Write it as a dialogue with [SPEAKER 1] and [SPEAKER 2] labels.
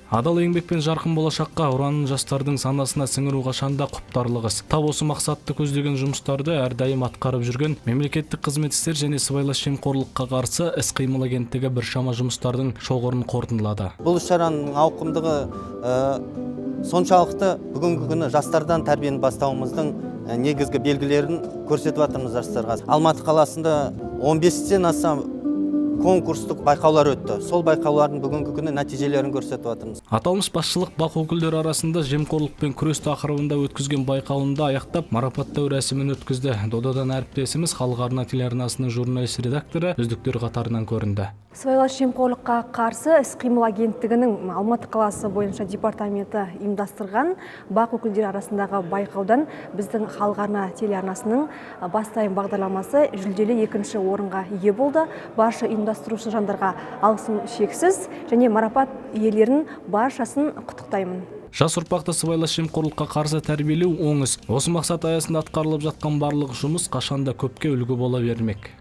[SPEAKER 1] Адал еңбек пен жарқын болашаққа ұранын жастардың санасына сіңіру қашанда құптарлық іс. Тап осы мақсатты көздеген жұмыстарды әрдайым атқарып жүрген Мемлекеттік қызмет істері және сыбайлас жемқорлыққа қарсы іс-қимыл агенттігі біршама жұмыстардың шоғырын қорытындылады.
[SPEAKER 2] Бұл іс шараның ауқымдығы соншалықты, бүгінгі күні жастардан тәрбиені бастауымыздың негізгі белгілерін көрсетіп жатырмыз жастарға. Алматы қаласында 15-тен аса конкурстық байқаулар өтті. Сол байқаулардың бүгінгі күні нәтижелерін көрсетіп жатырмыз.
[SPEAKER 1] Аталмыш басшылық БАҚ өкілдері арасында жемқорлықпен күрес тақырыбында өткізген байқауында аяқтап, марапаттау рәсімін өткізді. Додадан әріптесіміз, Халық арна телеарнасының журналист редакторы үздіктер қатарынан көрінді.
[SPEAKER 3] Сыбайлас жемқорлыққа қарсы іс-қимыл агенттігінің Алматы қаласы бойынша департаменті ұйымдастырған БАҚ өкілдері арасындағы байқаудан біздің Халық арна телеарнасының «Бастайын» бағдарламасы жүлделі екінші орынға ие болды. Барша ұйымдастырушы жандарға алғысым шексіз және марапат иелерін баршасын құттықтаймын.
[SPEAKER 1] Жас ұрпақты сыбайлас жемқорлыққа қарсы тәрбиелеу оң іс. Осы мақсат аясында атқарылып жатқан барлық жұмыс қашанда көпке үлгі бола бермек.